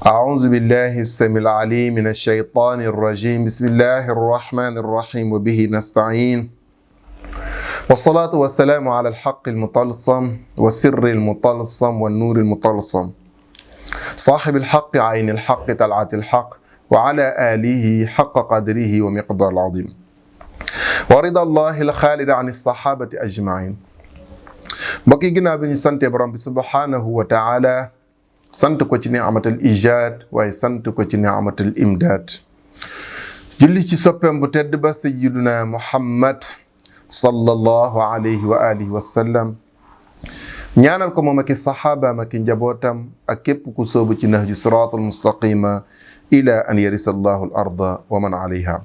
أعوذ بالله السميع العليم من الشيطان الرجيم بسم الله الرحمن الرحيم وبه نستعين والصلاة والسلام على الحق المطلسم والسر المطلسم والنور المطلسم صاحب الحق عين الحق طلعة الحق وعلى آله حق قدره ومقدار العظيم ورضا الله الخالد عن الصحابة أجمعين بقي ginnaaw bi ñu sante borom bi subhanahu wa taala sant ko ci ni'matul ijaad waaye sant ko ci ni'matul imdaad julli ci soppeem bu tedd ba sayyiduna muhammad sallallahu alayhi wa alihi wa sallam ñaanal ko moom ak i saxaabaam ak i njabootam ak képp ku soobu ci nahju siraatal mustaqima ila an yarisa allahu al arda wa man alayha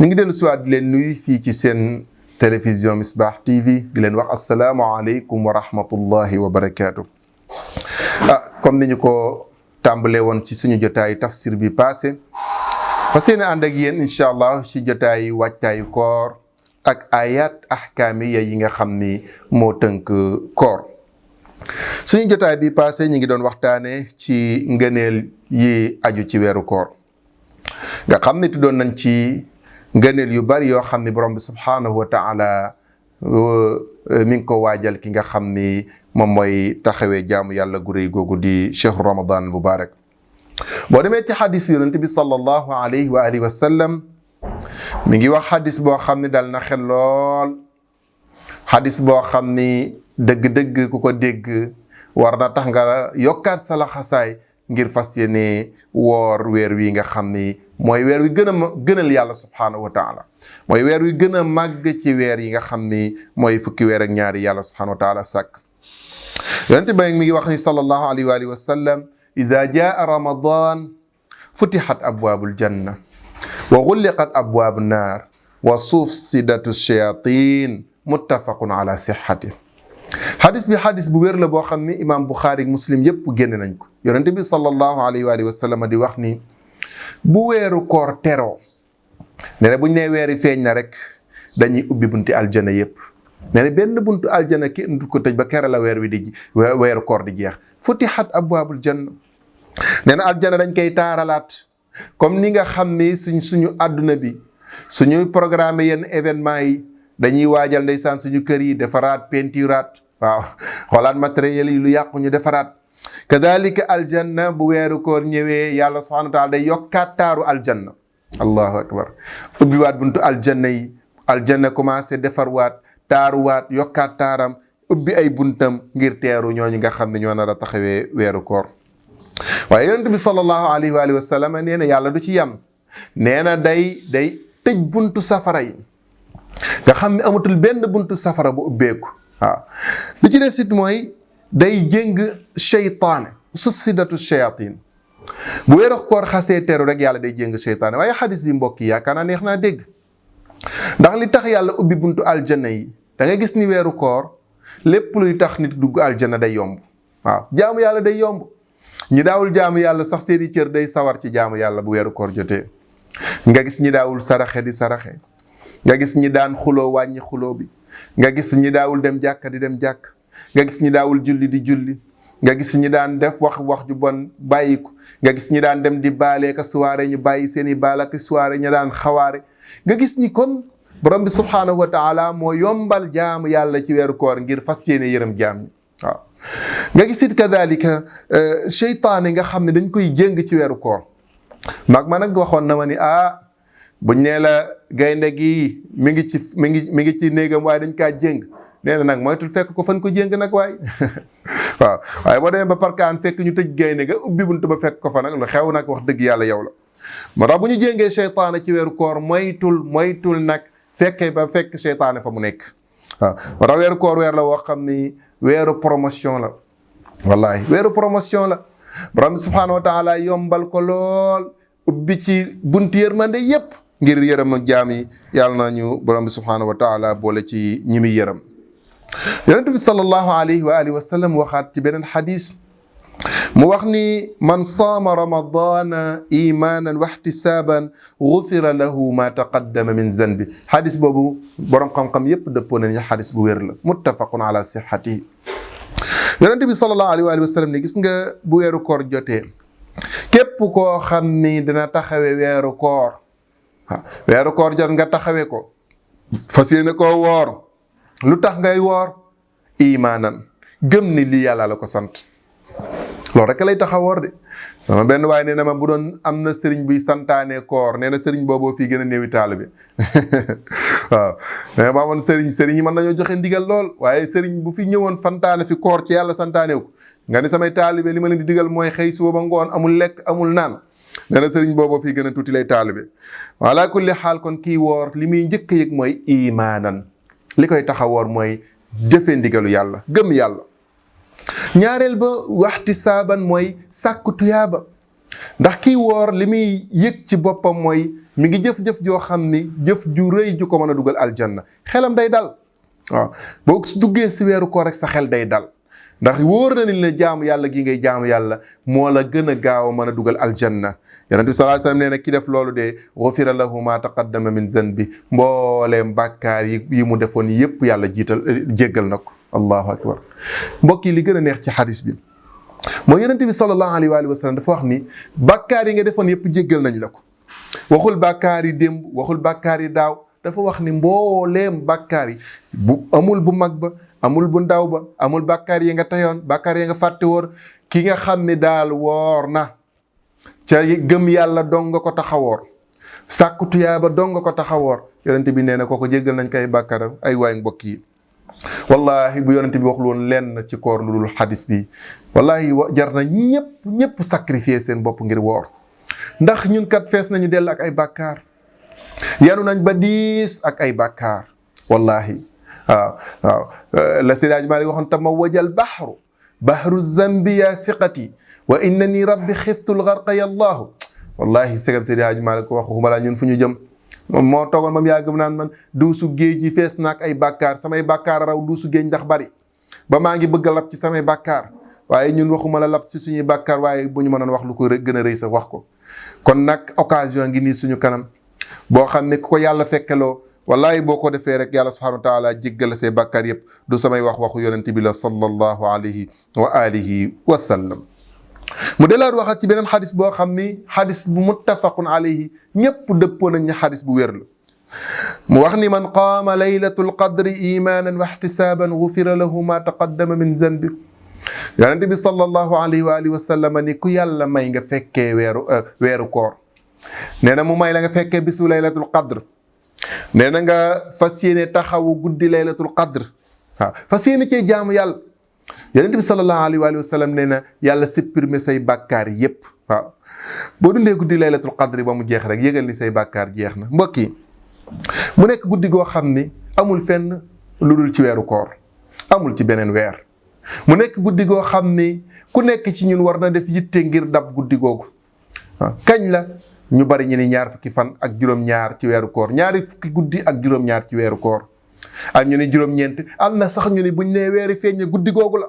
ñu ngi dellu siwaat di leen nuyu fii ci seen télévision Misbah TV di leen wax assalaamu aleykum wa rahmatullahi wa barakaatu. Comme ni ñu ko tàmbalee woon ci suñu jotaayu tafsir bi passé fas yéene ànd ak yéen incha allah ci jotaayu wàccaayu koor ak ayat ahkaamiya yi nga xam ni moo tënk koor. suñu jotaay bi passé ñu ngi doon waxtaane ci ngëneel yi aju ci weeru koor nga xam ni tuddoon nañ ci ngëneel yu bari yoo xam ni borom bi subhanahu wa taala mi ngi ko waajal ki nga xam ni moom mooy taxawee jaamu yàlla gu rëy googu di chehru ramadan mubarak. boo demee ci xadis yonent bi sallallahu alayhi wa alihi wa sallam mi ngi wax xadis boo xam ni dal na xel lool, xadis boo xam ni dëgg-dëgg ku ko dégg war na tax nga yokkaat sa laxasaay ngir fas yéene woor weer wi nga xam ni mooy weer wi gënal yàlla subhanahu wa taala, mooy weer wi gën a màgg ci weer yi nga xam ni mooy fukki weer ak ñaari yàlla subhanahu wa taala sàkk. yonent bi mi ngi wax ni sallallahu alayhi wa alihi wa sallam ida jaa ramadan futixat abwaabul janna wa gulliqat abwaabu naar wa sufsidatu shayatin muttafaqun ala sixati. xadis bi xadis bu wér la boo xam ni imam Buxaari Muslim yépp génn nañ ko. yonent bi sallallahu alayhi wa alihi wa sallam di wax ni bu weeru koor teroo ne buñ nee weeri feeñ na rek dañuy ubbi bunti aljana yépp. nee na benn buntu aljana kenn du ko tëj ba kera la weer wi di weeru koor di jeex. futixat abwaabul janna. nee na aljana dañ koy taaralaat comme ni nga xam ni suñu àdduna bi suñuy programme yenn événement yi dañuy waajal ndeysaan suñu kër yi defaraat peinturaat waaw xoolaat matériel yi lu yàqu ñu defaraat. kadalika aljanna bu weeru koor ñëwee yàlla subhanahu wa taala day yokkaat taaru aljanna. allahu akbar. ubbiwaat buntu aljanna yi, aljanna commencé defarwaat taaruwaat yokkaat taaram ubbi ay buntam ngir teeru ñooñu nga xam ne ñoo nar a taxawee weeru koor. waaye yonent bi sallallahu alayhi wa alihi wa sallam nee na yàlla du ci yam, nee na day tëj buntu safara yi nga xam ne amatul benn buntu safara bu ubbeeku. waaw bi ci des it mooy day jéng seytaane sufsidatu shayatin. bu weeru koor xasee teeru rek yàlla day jéng seytaane. waaye xadis bi mbokk yi yaakaar naa neex naa dégg, ndax li tax yàlla ubbi buntu aljanna yi da nga gis ni weeru koor lépp luy tax nit dugg aljanna day yomb. waaw jaamu yàlla day yomb. ñi daawul jaamu yàlla sax seeni cër day sawar ci jaamu yàlla bu weeru koor jotee. nga gis ñi daawul saraxe di saraxe, nga gis ñi daan xuloo wàññi xuloo bi, nga gis ñi daawul dem jàkka di dem jàkk, nga gis ñi daawul julli di julli, nga gis ñi daan def wax ju bon bàyyi ko, nga gis ñi daan dem di baale ka soirée ñu bàyyi seeni baal ak soirée ñu daan xawaare. nga gis ni kon borom bi subhanahu wa taala moo yombal jaamu yàlla ci weeru koor ngir fas yéene yërëm jaam ñi. waaw nga gis it kadalika seytaane nga xam ne dañ koy jéng ci weeru koor. mag ma nag waxoon na ma ni buñ nee la gaynde gi mi ngi ci néegam waaye dañ kaa jéng, nee na nag moytul fekk ko fan ko jéng nag waaye waaw waaye boo demee ba parkaan fekk ñu tëj gaynde ga ubbi buntu ba fekk ko fa nag lu xew nag wax dëgg yàlla yow la. moo tax bu ñu jéngee seytaane ci weeru koor moytul nag fekkee ba fekk seytaane fa mu nekk. waaw moo tax weeru koor weer la woo xam ni weeru promotion la. wallahi weeru promotion la. borom bi subhanahu wa taala yombal ko lool, ubbi ci bunti yërmande yépp ngir yërëm ak jaam yi. yàlla na ñu borom bi subhanahu wa taala boole ci ñi muy yërëm. yonent bi sallallahu alayhi wa alihi wa sallam waxaat ci beneen xadis mu wax ni man saama ramadana imanan wa ihtisaban gufira lahu ma taqaddama min zanbi. xadis boobu borom xam-xam yépp dëppoo nañu xadis bu wér la, muttafaqun ala sihhatihi. yonent bi sallallahu alayhi wa sallam ne gis nga bu weeru koor jotee képp koo xam ni dina taxawe weeru koor weeru koor jot nga taxawe ko fas yéene koo woor lu tax ngay woor imaanan gëm ni lii yàlla la ko sant loolu rek lay tax a woor de sama benn waaye nee na ma bu doon am na sëriñ buy santaane koor nee na sëriñ booboo fii gën a néewi taalibe waaw nee na ba amoon sëriñ yi mën nañoo joxe ndigal lool waaye sëriñ bu fi ñëwoon santaane fi koor ci yàlla santaane ko nga ne samay taalibe li ma leen di digal mooy xëy suba ba ngoon amul lekk amul naan nee na sëriñ booboo fii gën a tuuti lay taalibe wala kulli xaal kon kii woor li muy njëkk a yëg mooy imaanan li koy tax a woor mooy jëfe ndigalu yàlla gëm yàlla. ñaareel ba waxti saaban mooy sàkku tuyaaba ndax kii woor li muy yëg ci boppam mooy mi ngi jëf-jëf joo xam ni jëf ju rëy ju ko mën a dugal aljanna xelam day dal waaw boo duggee si weeru koor rek sa xel day dal ndax wóor na ni la jaamu yàlla gi ngay jaamu yàlla moo la gën a gaaw a mën a dugal aljanna yonent bi sallallahu alayhi wasallam nee na ki def loolu de ghufira lahu ma taqaddama min zanbi mbooleem bàkkaar yi mu defoon yépp yàlla jéggal na ko allahu akbar mbokk yi li gën a neex ci xadis bi mooy yonent bi sallallahu alayhi wa sallam dafa wax ni bàkkaar yi nga defoon yépp jéggal nañ la ko waxul bàkkaar yi démb waxul bàkkaar yi daaw dafa wax ni mbooleem bàkkaar yi bu amul bu mag ba amul bu ndaw ba amul bàkkaar yi nga tayoon bàkkaar yi nga fàtte woon ki nga xam ne daal woor na ca gëm yàlla dong nga ko taxawoor sàkku tuyaaba dong nga ko taxawoor yonent bi nee na kooko jéggal nañ koy bàkkaaram ay waay mbokk yi wallahi bu yonent bi waxul woon lenn ci koor lu dul xadis bi wallahi jar na ñëpp sacrifier seen bopp ngir woor ndax ñun kat fees nañu dell ak ay bàkkaar yanu nañ ba diis ak ay bàkkaar wallahi waaw la Seydi Maalik waxoon tamawwajal bahru zambi ya siqati wa innani rabbi xiftul garqa yallaahu wallahi segam Seydi Maalik ko wax waxuma laa ñun fu ñu jëm moo toogoon moom yaa gëm naan man duusu géej yi fees naak ay bàkkaar samay bàkkaar raw duusu géej ndax bari ba maa ngi bëgg a lab ci samay bàkkaar waaye ñun waxuma la lab ci suñuy bàkkaar waaye bu ñu mënoon wax lu ko gën a rëy sax wax ko kon nag occasion ngi nii suñu kanam boo xam ne ku ko yàlla fekkeloo wallahi boo ko defee rek yàlla subhanahu wa taala jéggal say bàkkaar yëpp du samay waxu yonent bi la sallallahu alayhi wa alihi wa sallam mu delaat waxat ci beneen xadis boo xam ni xadis bu muttafaqun alayhi ñëpp dëppoo nañ ne xadis bu wér la mu wax ni man qaama laylatul qadri imanan wa ihtisaban gufira lahu ma taqaddama min zanbi yonent bi sallallahu alayhi wa alihi wa sallam ni ku yàlla may nga fekkee weeru koor nee na mu may la nga fekkee bisu laylatul qadr nee na nga fas yéene taxawu guddi laylatul qadr waaw fas yéene cee jaamu yàlla yonent bi sallallahu alayhi wa sallam nee na yàlla supprimer say bàkkaar yépp waaw boo dundee guddi laylatul qadr ba mu jeex rek yëgal ni say bàkkaar jeex na mbokk yi mu nekk guddi goo xam ni amul fenn lu dul ci weeru koor amul ci beneen weer mu nekk guddi goo xam ni ku nekk ci ñun war na def yitte ngir dab guddi googu waaw kañ la ñu bari ñu ni ñaar fukki fan ak juróom-ñaar ci weeru koor ñaari fukki guddi ak juróom-ñaar ci weeru koor am ñu ni juróom-ñeent am na sax ñu ni buñ nee weeri feeñ guddi googu la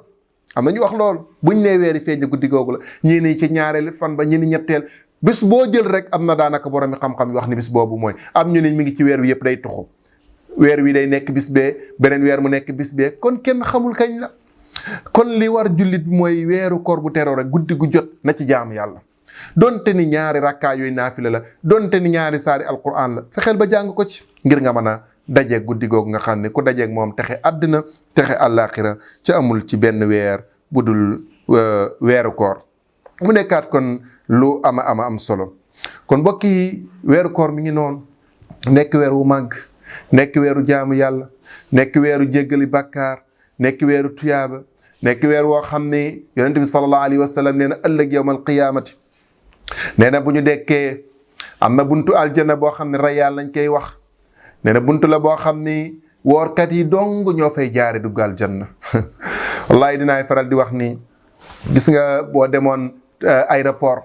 am na ñu wax loolu buñ nee weeri feeñ guddi googu la ñii ni ci ñaareel fan ba ñi ni ñetteel bis boo jël rek am na daanaka borom xam-xam yi wax ni bis boobu mooy am ñu ni mi ngi ci weer wi yëpp day tuxu weer wi day nekk bis bee beneen weer mu nekk bis bee kon kenn xamul kañ la kon li war jullit mooy weeru koor bu teroo rek guddi gu jot na ci jaamu yàlla donte ni ñaari rakkaa yooyu naafila la donte ni ñaari saari alquran la fexeel ba jàng ko ci ngir nga mën a dajeeg guddi googu nga xam ne ku dajeeg moom texe àddina texe àllaaxira ci amul ci benn weer bu dul weeru koor mu nekkaat kon lu ama am solo kon mbokk yi weeru koor mi ngi noonu nekk weer wu màgg nekk weeru jaamu yàlla nekk weeru jéggali bàkkaar nekk weeru tuyaaba nekk weer woo xam ne yonent bi sallallahu alayhi wa sallam nee na ëllëg yawmal qiyaamati nee na bu ñu dekkee am na buntu aljanna boo xam ne rayyaan lañ koy wax nee na buntu la boo xam ni woorkat yi dong ñoo fay jaare dugg aljanna wallahi dinaay faral di wax ni gis nga boo demoon aéroport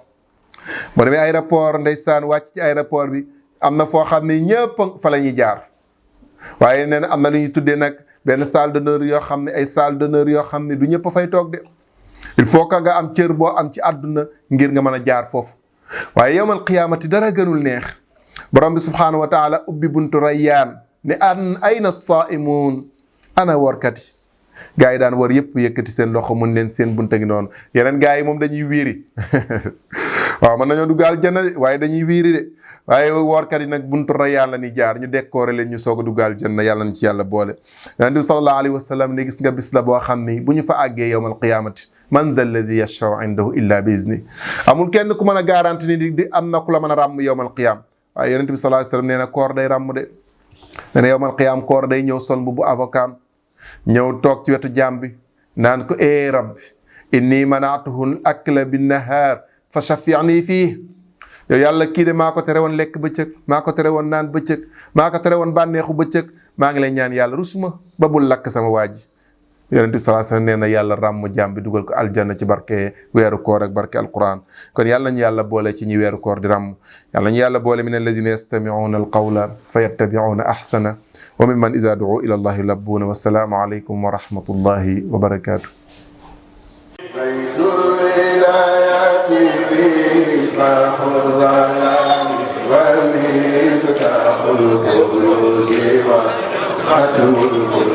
boo demee aéroport ndeysaan wàcc ci aéroport bi am na foo xam ne ñëpp fa la ñuy jaar waaye nee na am na lu ñuy tuddee nag benn salle d'honneur yoo xam ne ay salle d'honneur yoo xam ne du ñëpp fay toog de il faut que nga am cër boo am ci àdduna ngir nga mën a jaar foofu waaye yawmal qiyaamati dara gënul neex borom bi subhaanahu wa taala ubbi buntu rayyaan ne ayna saaimuun ana woorkat yi gaa yi daan war yëpp yëkkati seen loxo mun leen seen bunta gi noonu yeneen gaa yi moom dañuy wiiri waaw mën nañoo dugg aljanna de waaye dañuy wiiri de waaye woorkat yi nag buntu Rayaan la ni jaar ñu décoré leen ñu soog a dugg aljanna yàlla na ci yàlla boole. Yonent bi sallallahu alayhi wa sallam ne gis nga bis la boo xam ni bu ñu fa àggee yawmal qiyaamati man dha alladi yashfau indahu illa bi izni amul kenn ku mën a garanti ni di am na ku la mën a ràmm yawmal qiyaam waaye Yonent bi sallallahu alayhi wa sallam nee na koor day ràmm de. nee na yawmal qiyaam koor day ñëw sol bu avocat ñëw toog ci wetu jaam bi naan ko rabbi inni manaatuhu akla binnahaar fa shafi'ni fii yow yàlla kii de maa ko tere woon lekk bëccëg maa ko tere woon naan bëccëg maa ko tere woon bànneexu bëccëg maa ngi lay ñaan yàlla rusuma ba bul lakk sama waa ji. Yonent bi sallallahu alayhi wasallam nee na yàlla ràmm jaam bi dugal ko aljanna ci barke weeru koor ak barke alquran kon yàlla nañu yàlla boole ci ñi weeru koor di ràmm yàlla nañu yàlla boole min allazina yastami'una alqawla fa yattabi'una ahsana wa mimman iza du'u ila allahi labbuuna wassalaamu alaykum wa rahmatullahi wa barakatuh. مفتاح الظلام ومفتاح الكنوز وختم القلوب